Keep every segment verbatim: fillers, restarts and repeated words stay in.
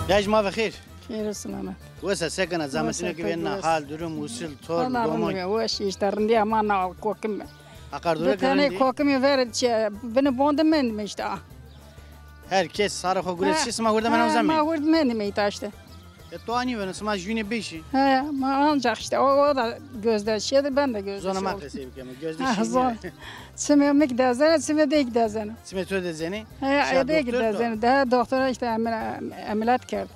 Yaj ma ve xêr. Xêr û selamet. Wes a, se kena? Zametîne ki vêna, hal, durum, usil, torn, domon. Weş, îşte rindî ama na kokim. Aqar dore ke rindî. Di tenê kokimî ver, çi, binê bon de mendîme îşte. Her kes sarê xo gure şî, sima hurde mena uza mendî. Ma hurde mendîme îta îşte. E, to anî vêno, sima jûnê bêşî. He, ma ancak îşte o, o da gözde şîyêdir, ben de gözde şîyêrim. Zona ma qesey bikeme, gözde şîyêne. Çimê mi ki dezeno, çimê dey ki dezeno. Çimê to dezeno? He, dey ki dezeno. Daha doktora îşte emel-, emeliyat kerd.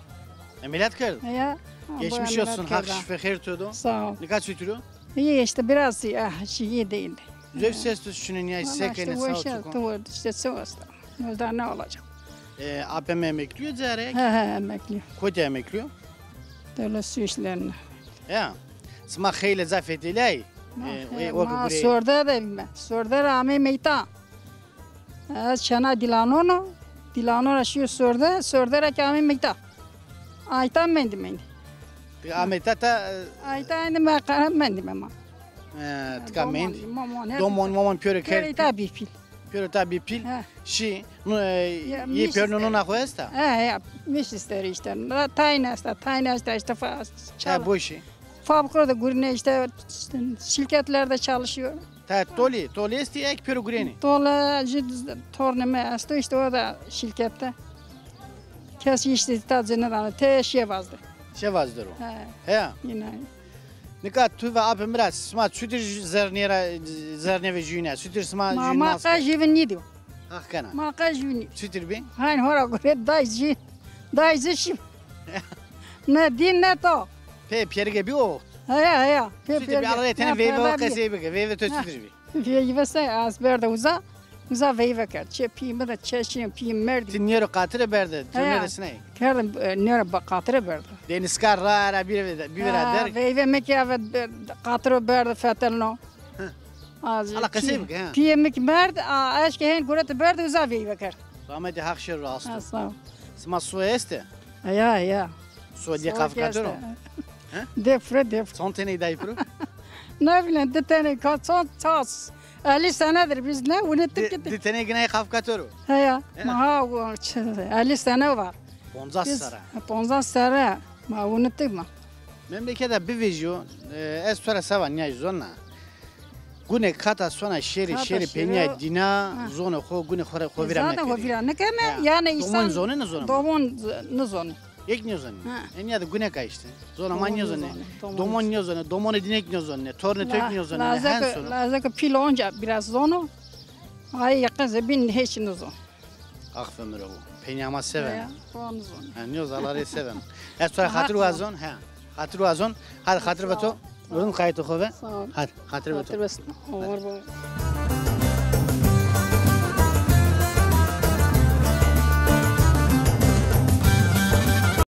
Emeliyat kerd? He ya. Geçmiş olsun, Haq şîfe xêr to do. Sağ ol. Nika çutir o? İyi işte, biraz iyi, ah, şey iyi değildi. Zewc ses tu şunun ya, se kenê, sağ ol, çuko. İşte, işte, sağ ol. Daha ne olacak? E, apê mi emeklî yo, carek? He, he, emeklî yo. Kotî emeklî yo? Devlet su işlerine. Ya. Sima xeylê ca fetelîyayî? Ma, e, he, o, o ma gure. Sorde de bîme. Sorde ra ameyme îta. Ez çêna Dîlanon o. Dîlanon ra şîyo Sorde. Sorde ra kî ameyme îta. Ayta mendîme îndî. Ti ameyta ta, e, ayta îndî ma qara mendîme ma. E, tika mend. Domon, momon, her. Domon, momon pêro kerd. Pêro îta bî pîl. Pêro ta bî pîl. He. Şî, no, e, yê pêro nûnûna xo esta? He, he, miş ister îşte. Tayn esta, tayn esta îşte fa-, çal. He, boşî. Fabrîka de gurîne îşte, şirketlerde çalışıyor. Ta tolî, tolî estî, ek pêro gurênî? Tolî jî tornê mi esto, îşte o da şirkette. Kes îşte ta cinî dano, te şevaz de. Şevaz de ro. He. He. Yine. Nika tu ve apê mi ra sima çutir zernîye ra, zernîye ve jûyîne? Çutir sima jûyîne? Ma, ma qe jûvî nîdîyo. Haq kena. Ma qe jûvî nî. Çutir bî? Hayn hora gure day jî, day jî şî. Ne dîn ne to. Pê pêrige bî o. Heya, heya. Pê çutir bî, pêrige. Ala tenê veyve qesey bike. Veyve to çutir bî? Veyve se ez berde uza. Uza veyve kerd. Çê pîyê mi de çê şîyê pîyê merdî. Ti nêro qatire berde, ti nêresnay? Kerdim, e, nêro ba-, qatire berde. Denizkar ra ra bî, bî vera derg. Veyve mi ki eve be-, qatiro berde fetelno. Hı. Ala qesey bike, ha. Pîyê mi ki merd, a, eşke hên gurete berde uza veyve kerd. Rahmetî Haq şêro rast o. Ha, sağ ol. Sima soy estê? Ya, ya. Soy dê qaf katero? He? Dê piro, dê piro. Çond teney day piro? Ne bileyim, di teney ka-, çond tas. Elli senedir biz ne unuttuk ki. Di teney ginay qaf katero? He ya. He. Ma ha, o, ç-, elli sene var. Poncas serre. Poncas serre. Ma unuttuk ma. Memleketa bivejîyo, e, ez to ra seba nîyaj zona. Gunê kata sona şêrî, şêrî peynîya dîna, zonê xo, gunê xo ra xo vîra mekerdî. Zaten xo vîra nêkeme, yanî însan. Domon zonê, nêzonê? Domon z-, nêzonê. Yek nêzonê. Ha. E, nîya de guneka îşte. Zona ma nêzonê. Domon nêzonê, domonê dînek nêzonê, tornê to kî nêzonê, hen sono. Lazeke pîl onca biraz zono. Ay, yaqin zebîn hêç nêzon. Axfe mi ro. Peynîya ma seven. Ya, to nêzonê. Ha, nêz, Allah rê seven. Ez to ra xatir wazon, ha. Xatir wazon. Hadi xatir ve to. Vurun qaytê xo ve. Sağ ol. Hadi xatir ve to. Xatir ve to. Omar baba.